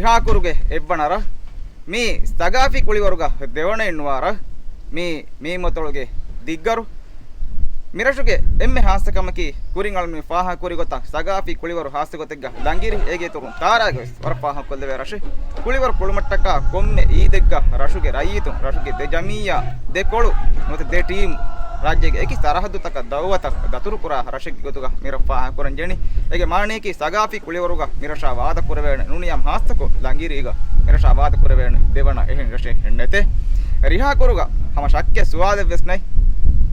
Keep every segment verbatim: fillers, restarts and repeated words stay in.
ކާކުރުގެ އެއްވަނަ ރަށް، މީ ސަގާފީ ކުޅިވަރުގަ ދެވަނައިން ނުވާ ރަށް، މީ މީމަތޮޅުގެ ދިއްގަރު. މިރަށުގެ އެންމެ ހާއްސަކަމަކީ، ކުރިން އަޅުން މި ފާހަގަކުރި ގޮތަށް، ސަގާފީ ކުޅިވަރު ހާއްސަ ގޮތެއްގަ ލަނގިރި، އޭގެ އިތުރުން ތާރާގެ ވެސް ވަރަށް ފާހަގަކޮށްލެވޭ ރަށެއް. ކުޅިވަރު ކުޅުމަށްޓަކާ ކޮންމެ އީދެއްގަ ރަށުގެ ރައްޔިތުން، ރަށުގެ ދެ ޖަމިއްޔާ، ދެ ކޮޅު، ނުވަތަ ދެ ޓީމް، ރާއްޖޭގެ އެކި ސަރަހައްދުތަކަށް ދައުވަތަށް ދަތުރުކުރާ ރަށެއްގެ ގޮތުގަ މި ރަށް ފާހަގަކުރަން ޖެހެނީ. އޭގެ މާނަޔަކީ ސަގާފީ ކުޅިވަރުގަ މި ރަށާ ވާދަކުރެވޭނެ، ނޫނިޔާމް ހާއްސަކޮށް ލަނގިރީގަ މި ރަށާ ވާދަކުރެވޭނެ ދެވަނަ އެހެން ރަށެއް ނެތޭ. ރިހާކުރުގަ ހަމަ ޝައްކެއް ސުވާލެއް ވެސް ނެތް.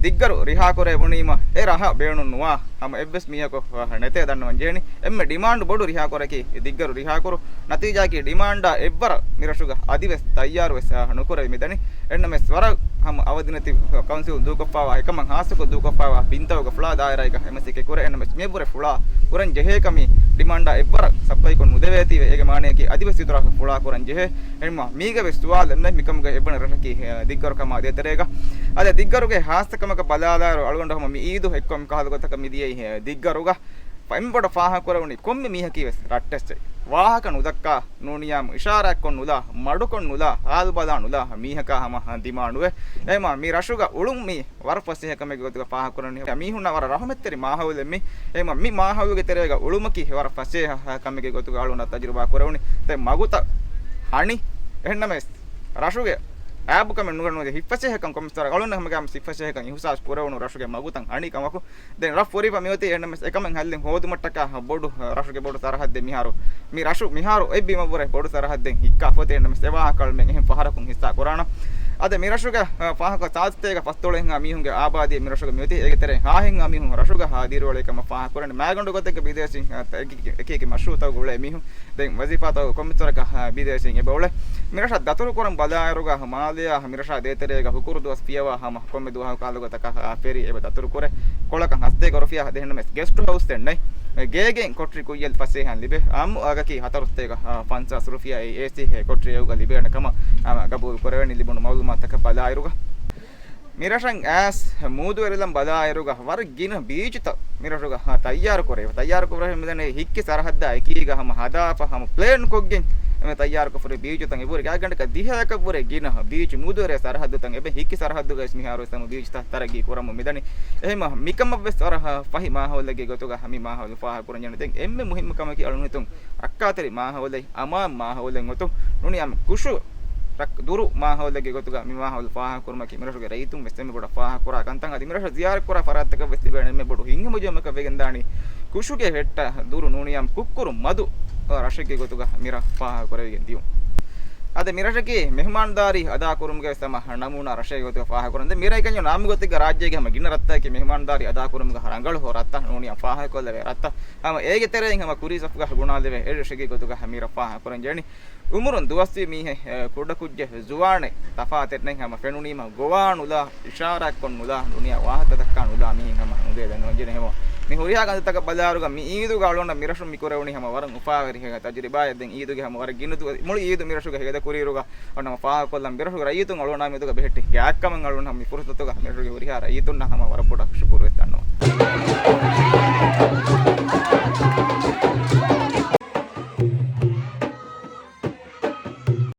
ދިއްގަރު ރިހާކުރެވުނީމަ އެ ރަށަށް ބޭނުން ނުވާ ހަމަ އެއްވެސް މީހަކު ނެތޭ ދަންނަވަން ޖެހެނީ. އެންމެ ޑިމާންޑް ބޮޑު ރިހާކުރަކީ ދިއްގަރު ރިހާކުރު. ނަތީޖާއަކީ ޑިމާންޑާ އެއްވަރަށް މި ރަށުގަ އަދިވެސް ތައްޔާރުވެސް ނުކުރެވި މިދަނީ. އެންނަމެސް ވަރަށް ހަމަ އަވަދިނެތި ކައުންސިލުން ދޫކޮށްފައިވާ އެކަމަށް ހާއްސަކޮށް ދޫކޮށްފައިވާ ބިންތަކުގެ ފުޅާ ދާއިރާއެއްގަ އެމްއެސްއީ ކުރޭ. އެންނަމެސް މިއަށްވުރެ ފުޅާ ކުރަން ޖެހޭ ކަމީ ޑިމާންޑާ އެއްވަރަށް ސަޕްލައިކޮށް ނުދެވޭތީވެ. އޭގެ މާނަޔަކީ އަދިވެސް އިތުރަށް ފުޅާ ކުރަން ޖެހޭ. އެހެންމަ މީގަ ވެސް ސުވާލެއް ނެތް، މިކަމުގަ އެއްވަނަ ރަށަކީ، އެ، ދިއްގަރު ކަމާ ދޭތެރޭގަ. އަދި ދިއްގަރުގެ ހާއްސަ ކަމަކަށް ބަލާލާއިރު އަޅުގަނޑު ހަމަ މި އީދު އެއްކޮށް މި ކަހަލަ ގޮތަކަށް މިދިޔައީ، އެ، ދިއްގަރުގަ. ފަ-، އެންމެ ބޮޑަށް ފާހަގަކުރެވުނީ ކޮންމެ މީހަކީ ވެސް ރައްޓެއްސެއް. ވާހަކަ ނުދައްކާ، ނޫނިޔާމް އިޝާރާތްކޮށް ނުލާ، މަޑުކޮށް ނުލާ، ހާލު ބަލާ ނުލާ މީހަކާ ހަމަ ދިމާނުވެ. އެހެންމަ މި ރަށުގަ އުޅުން މީ ވަރަށް ފަސޭހަ ކަމެއްގެ ގޮތުގަ ފާހަގަކުރަނީ. މީހުންނަށް ވަރަށް ރަހުމަތްތެރި މާހައުލެއް މީ. އެހެންމަ މި މާހައުލުގެ ތެރޭގަ އުޅުމަކީ ވަރަށް ފަސޭހަ ކަމެއްގެ ގޮތުގަ އަޅުގަނޑަށް ތަޖުރިބާ ކުރެވުނީ. ދެން މަގުތައް ހަނި. އެހެންނަމަވެސް ރަށުގެ އާބުކަމެއް ނުގަންނަވަން ހިތްފަސޭހަކަން ކޮންމެސް ވަރަށް އަޅުގަނޑު ހަމަގައިމު ހިތްފަސޭހަކަން އިހުސާސް ކުރެވުނު ރަށުގެ މަގުތައް ހަނި ކަމަކު. ދެން ރަށް ފުރިފަ މިއޮތީ. އެހެންނަމަވެސް އެކަމެއް ހައްލެއް ހޯދުމަށްޓަކާ ބޮޑު، ރަށުގެ ބޮޑު ސަރަހައްދެއް މިހާރު. މި ރަށު މިހާރު އޮތް ބިމަށްވުރެ ބޮޑު ސަރަހައްދެއް ހިއްކާފަ އޮތީ. އެހެންނަމަވެސް އެ ވާހަކަ އަޅުމެން އެހެން ފަހަރަކުން ހިއްސާ ކުރާނަން. އަދި މި ރަށުގެ، އަ، ފާހަގަ ސާދަ ސަތޭކަ ފަސްދޮޅަހެއްހާ މީހުންގެ އާބާދީ މި ރަށުގަ މިއޮތީ. އޭގެ ތެރެއިން ހާހެއްހާ މީހުން ރަށުގަ ހާ ދިރިއުޅޭ ކަމަށް ފާހަގަކުރަނީ. މައިގަނޑު ގޮތެއްގަ ބިދޭސީން، އަ، އެކި، އެކި އެކި މަޝްރޫއުތަކުގަ އުޅޭ މީހުން. ދެން ވަޒީފާތަކުގަ ކޮންމެސްވަރަކަށް، އާ، ބިދޭސީން އެބަ އުޅޭ. މިރަށަށް ދަތުރުކުރަން ބަލާއިރުގަ މާލެއާ މިރަށާ ދޭތެރޭގަ ހުކުރު ދުވަސް ފިޔަވާ ހަމަ ކޮންމެ ދުވަހަކު ކަހަލަ ގޮތަކަށް، އާ، ފެރީ އެބަ ދަތުރުކުރޭ. ކޮޅަކަށް ހަސަތޭކަ ރުފިޔާ. އެހެންނަމަވެސް ގެސްޓް ހައުސް ދެންނެ. ގޭގެއިން ކޮޓަރި ކުއްޔަށް ފަސޭހައިން ލިބޭ. އާއްމު އަގަކީ ހަތަރު ސަތޭކަ، އާ، ފަންސާސް ރުފިޔާ. އެ އޭސީ ކޮޓަރި އެއުގަ ލިބޭނެ ކަމަށް، އާ، ގަބޫލު ކުރެވެނީ ލިބުނު މައުލޫމާތުތަކަށް ބަލާއިރުގަ. މިރަށަށް އައިސް މޫދުވެރިލަން ބަލާއިރުގަ ވަރަށް ގިނަ ބީޗުތައް މިރަށުގަ، އާ، ތައްޔާރު ކުރެވޭ. ތައްޔާރު ކުރެވޭ މިދަނީ ހިއްކި ސަރަހައްދާ އެކީގަ ހަމަ ހަދާފަ ހަމަ ޕްލޭން ކޮށްގެން އެ ތައްޔާރުކޮށްފަ ހުރި ބީޗުތައް އެބަހުރި. ގާތްގަނޑަކަށް ދިހައަކަށްވުރެ ގިނަ ބީޗު މޫދުވެރި ސަރަހައްދުތައް އެބަ ހިއްކި ސަރަހައްދުގައި ވެސް މިހާރު ވެސް ހަމަ ބީޗުތައް ތަރައްގީ ކުރަމުން މިދަނީ. އެހެންމަ މިކަމަށް ވެސް ވަރަށް ފަހި މާހައުލެއްގެ ގޮތުގަ މި މާހައުލު ފާހަގަކުރަން ޖެހެނީ. ދެން އެންމެ މުހިއްމު ކަމަކީ އަޅުން ހިތުން ރައްކާތެރި މާހައުލެއް، އަމާން މާހައުލެއް އޮތުން ނޫނީ އަމް ކުށު ރައް-، ދުރު މާހައުލެއްގެ ގޮތުގަ މި މާހައުލު ފާހަގަކުރުމަކީ މިރަށުގެ ރައްޔިތުން ވެސް އެންމެ ބޮޑަށް ފާހަގަކުރާ ކަންތައް. އަދި މިރަށަށް ޒިޔާރަތްކުރާ ފަރާތްތަކަށް ވެސް ތިބޭނެ އެންމެ ބޮޑު ހިތްހަމަޖެހުމަކަށް ވެގެންދާނީ ކުށުގެ ހެއްޓަށް ދުރު ނޫނީ އަމް ކުއްކުރު މަދު ރަށެއްގެ ގޮތުގަ މިރަށް ފާހަގަކުރެވިގެން ދިޔުން. އަދި މިރަށަކީ މެހުމާންދާރީ އަދާކުރުމުގެ ވެސް ހަމަ ނަމޫނާ ރަށެއް ގޮތުގަ ފާހަގަކުރަން. ދެން މިރަށް އެކަންޏެއް ނަމުގަތެއްގަ ރާއްޖޭގެ ހަމަ ގިނަ ރަށްތަކަކީ މެހުމާންދާރީ އަދާކުރުމުގަ ރަނގަޅު ހޯ ރަށްތައް ނޫނީ އަމް ފާހަގަކޮށްލެވޭ ރަށްތައް. ހަމަ އޭގެ ތެރެއިން ހަމަ ކުރީ ސަފުގަ ގުނާލެވޭ އެއް ރަށެއްގެ ގޮތުގަ މިރަށް ފާހަގަކުރަން ޖެހެނީ. އުމުރުން ދުވަސްވީ މީހެއް، އެ، ކުޑަކުއްޖެއް ޒުވާނެއް ތަފާތެއް ނެތް. ހަމަ ފެނުނީމަ ގޮވާ ނުލާ، އިޝާރާތްކޮށް ނުލާ، ދުނިޔެއަށް ވާހަކަ ދައްކާ ނުލާ މީހެއް ހަމަ ނުދޭ ދަންނަވަން ޖެހެނީ. ހަމަ މި ހުރިހާ ކަންތައްތަކަށް ބަލާއިރުގަ މި އީދުގަ އަޅުގަނޑަށް މިރަށުން މި ކުރެވުނީ ހަމަ ވަރަށް އުފާވެރި ތަޖުރިބާއެއް. ދެން އީދުގެ ހަމަ ވަރަށް ގިނަ ދުވަސް، މުޅި އީދު މިރަށުގަ ހޭދަކުރިއިރުގަ އަޅުގަނޑު ހަމަ ފާހަގަކޮށްލަން މިރަށުގެ ރައްޔިތުން އަޅުގަނޑާ މެދުގަ ބެހެއްޓި ގާތްކަމަށް އަޅުގަނޑު ހަމަ މި ފުރުސަތުގަ މިރަށުގެ ހުރިހާ ރައްޔިތުންނަށް ހަމަ ވަރަށް ބޮޑަށް ޝުކުރު ވެސް ދަންނަވަން.